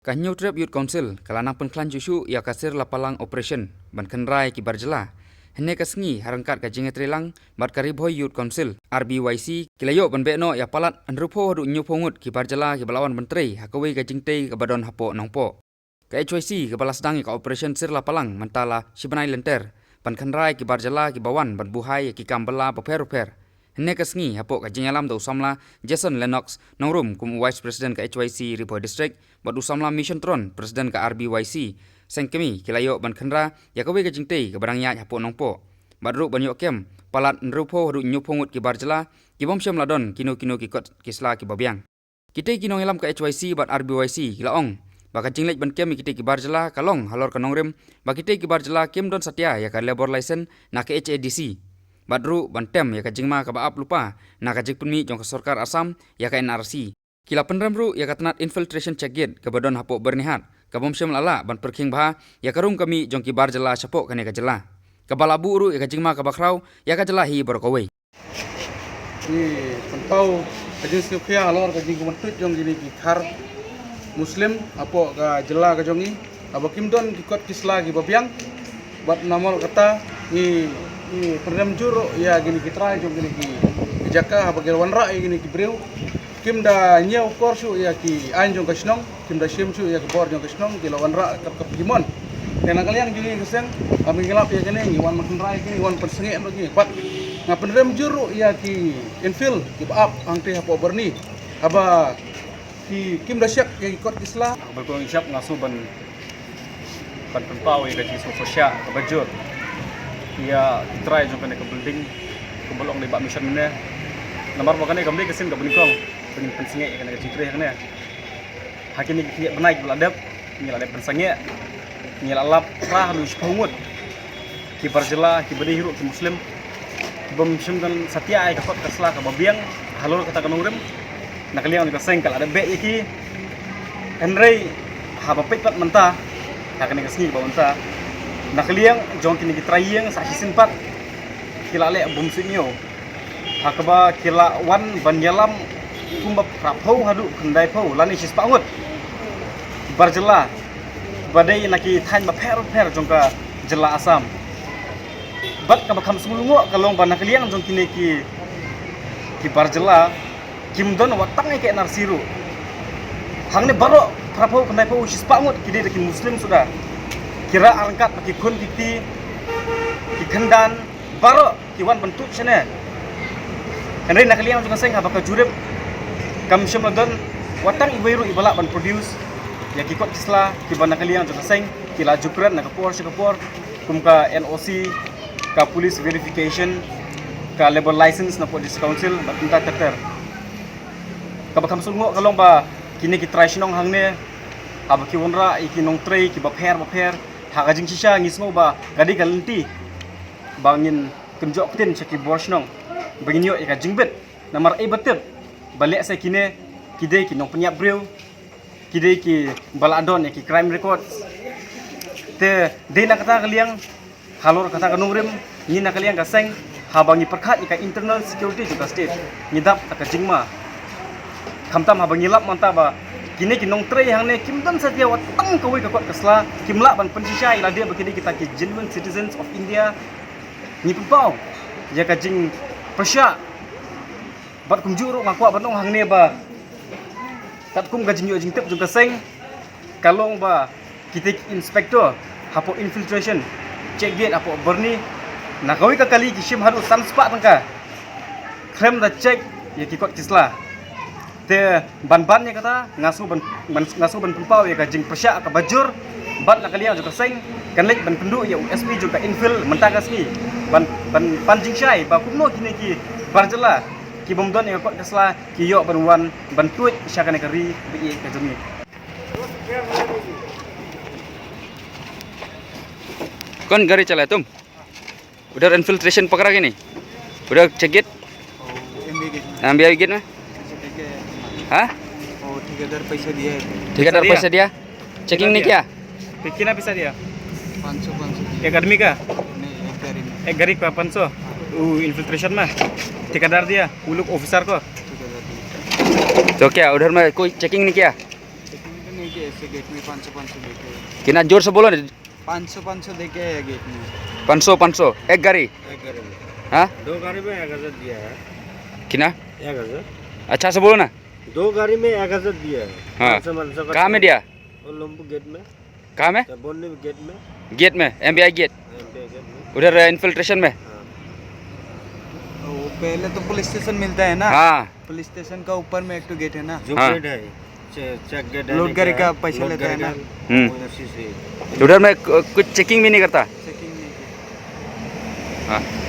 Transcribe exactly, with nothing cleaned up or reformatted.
Ka Hynñiewtrep Youth Council ka la nang pynkhlaiñ shuh shuh ïa ka Sir Lapalang Operation ban khynra ïa ki bar jylla. Hynne ka sngi ha ryngkat ka jingïatreilang bad ka Ri Bhoi Youth Council, R B Y C, ki la ïoh ban beh noh ïa palat hynriewphew haduh hynñiewphew ngut ki bar jylla kiba la wan ban trei ha kawei ka jingtei kaba don hapoh Nongpoh. Ka H Y C kaba la sdang ïa ka Operation Sir Lapalang mynta la shi bnai lynter ban khynra ïa ki bar jylla kiba wan ban buhai ïa ki kam bylla bapher bapher. Hynne ka sngi hapoh ka jingïalam da u samla Jason Lennox Nongrum kum u Vice President ka H Y C Ri Bhoi District bad u samla Mission Tron, President ka R B Y C, Seng Kmie, ki la ïoh ban khynra ïa kawei ka jingtei kaba dang ïaid hapoh Nongpoh bad ruh ban ïoh kem palat hynriewphew haduh hynñiewphew ngut ki bar jylla kibym shym la don kino kino ki kot ki sla kiba biang. Kitei ki nongïalam ka H Y C bad R B Y C ki la ong ba ka jingleit ban kem ïa kitei ki bar jylla ka long halor ka nongrim ba kitei ki bar jylla kim don satia ïa ka labour license na ka H A D C bad ruh ban tem ïa ka jingma kaba ap lypa na ka jingpynmih jong ka sorkar Assam ïa ka N R C. Ki la pynrem ruh ïa ka tnat infiltration check gate kaba don hapoh Byrnihat, kabym shym la lah ban pyrkhing bha ïa ka rung ka mih jong ki bar jylla shapoh kane ka jylla, kaba la buh ruh ïa ka jingma kaba khraw ïa ka jylla hi baroh kawei. Ngi pynpaw ka jingsngewkhia halor ka jingkmen tuid jong kine ki khar Muslim hapoh ka jylla ka jong ngi, haba kim don ki kot ki sla kiba biang. Bad namar kata ngi, ngi pynrem jur ïa kine ki trai jong kine ki, ki jaka haba ki wanrah ïa kine ki briew. Kim da ñiew kor shuh ïa ki aiñ jong ka shnong, kim da shim shuh ïa ka bor jong ka shnong, ki la wanrah kap kap ki mon. Te na ka liang jong ngi ka seng, haba ngi lap ïa kine, ngi wan ban khynra ïa kine, ngi wan pynsangeh noh ïa kine. Bad nga pynrem jur ruh ïa ki infill kiba ap hangtei hapoh Byrni, haba ki kim da shek ïa ki kot ki sla. Ba ko ngi shap nga shu ban ban pynpaw ïa ka jingsngewsih kaba jur ïa ki trai jong kane ka building kaba long dei ba mission mynne. Namar ba kane kam dei ka sien kaba nyngkong ba ngin pynsangeh ïa kane ka jingtrei hangne. Ha kine ki khyndiat bnai kiba la dep, ngi la dep pynsangeh, ngi la lap phra haduh shiphew ngut ki bar jylla kiba dei hi ruh ki Muslim, kibym shym don satia ïa ka kot ka sla kaba biang halor kata ka nongrim. Na ka liang jong ka seng ka la dep beh ïa ki. Hynrei haba peit pat mynta, ha kane ka sngi kaba mynta, na ka liang jong kine ki trai ïing sa shisien pat ki la leh bym suidñiew, ha kaba ki la wan ban ïalam kumba phraphew haduh khyndaiphew lane shispah ngut ki bar jylla ba dei na ki thaiñ bapher bapher jong ka jylla Assam. Bad kaba kham sngewlyngngoh ka long ba na ka liang jong kine ki, ki bar jylla kim don wat tang ïa ka N R C ruh. Hangne baroh phraphew khyndaiphew shispah ngut ki dei da ki Muslim suda. Ki rah ryngkat bad ki khun ki kti, ki khyndai, baroh ki wan ban tuid shane. Hynrei na ka liang jong ka seng haba ka jurip kam shym la don wat tang iwei ruh iba lah ban produce ïa ki kot ki sla kiba na ka liang jong ka seng ki la ju kren na ka por sha ka por, kum ka N O C, ka police verification, ka labour license na pdeng District Council bad kumta ter ter. Kaba kham sngewlyngngoh ka long ba kine ki trai shnong hangne, haba ki wanrah ïa ki nongtrei kiba pher bapher, ha ka jingshisha ngi sngew ba ka dei ka lynti ba ngin kynjoh ktien sha ki bor shnong ba ngin ïoh ïa ka jingbit. Namar ai ba tip ba lehse kine ki dei ki nongpynïap briew, ki dei kiba la don ïa ki crime records. Te dei na kata ka liang, halor kata ka nongrim, ngi na ka liang ka seng, haba ngi pyrkhat ïa ka internal security jong ka state, ngi dap da ka jingma. Khamtam haba ngi lap mynta ba kine ki nongtrei hangne kim don satia wat tang kawei ka kot ka sla, kim lah ban pynshisha ïa lade ba ki dei kita ki genuine citizens of India. Ngi pynpaw ïa ka jingpyrshah. Bad kumjuh ruh nga kwah ban ong hangne ba katkum ka jingïoh jingtip jong ka seng, ka long ba kita ki inspector hapoh infiltration check gate hapoh Byrni, na kawei ka kali ki shim haduh san spah tyngka khlem da check ïa ki kot ki sla. Te ban ban ïa kata, nga sngew ban, ban, nga sngew ban pynpaw ïa ka jingpyrshah kaba jur bad na ka liang jong ka seng kan leit ban kynduh ïa u S P jong ka infill mynta ka sngi ban, ban pan jingshai ba kumno kine ki bar jylla kibym don ïa ka kot ka sla ki ïoh ban wan ban tuid sha kane ka ri ba ïeit ka jong ngi. कौन गाड़ी चलाए तुम? उधर इन्फिल्ट्रेशन पकड़ा कि नहीं? उधर चेक गेट? ओ, एमबीआई गेट में। एमबीआई गेट में? अच्छा, ठीक है। हाँ? ओ, ठेकेदार पैसा दिया है। ठेकेदार पैसा दिया? पैसा दिया? चेकिंग नहीं किया? कितना पैसा दिया? पाँच सौ, पाँच सौ दिया। एक आदमी का? नहीं, एक गाड़ी में। एक गाड़ी का पाँच सौ? हाँ। वो इन्फिल्ट्रेशन में? ठेकेदार दिया? वो लोग ऑफिसर को? ठेकेदार दिया। तो क्या उधर में कोई चेकिंग नहीं किया? चेकिंग तो नहीं ऐसे गेट में पाँच सौ पाँच सौ देके। कितना जोर से बोलो ना। पाँच सौ पाँच सौ देके है गेट में। पाँच सौ पाँच सौ एक गाड़ी। एक गाड़ी में। हाँ। दो गाड़ी में एक हजार दिया है। कितना? एक हजार। अच्छा से बोलो ना। दो गाड़ी में एक हजार दिया है। हाँ। पाँच सौ पाँच सौ का। कहाँ में दिया? वो लम्बू गेट में। कहाँ में? तो बोलने में गेट में। गेट में, एमबीआई गेट। एमबीआई गेट में। उधर इन्फिल्ट्रेशन में। हाँ। वो पहले तो पुलिस स्टेशन मिलता है ना। हाँ। पुलिस स्टेशन का ऊपर में एक तो गेट है ना। जो हाँ। गेट है। चे-, चेक गेट है लोड ना, गाड़ी क्या का है? पैसा लोड लेता है गाड़ी ना। का। हम्म। वो उसी से। उधर में कु- कुछ चेकिंग भी नहीं करता। चेकिंग नहीं किया। हाँ।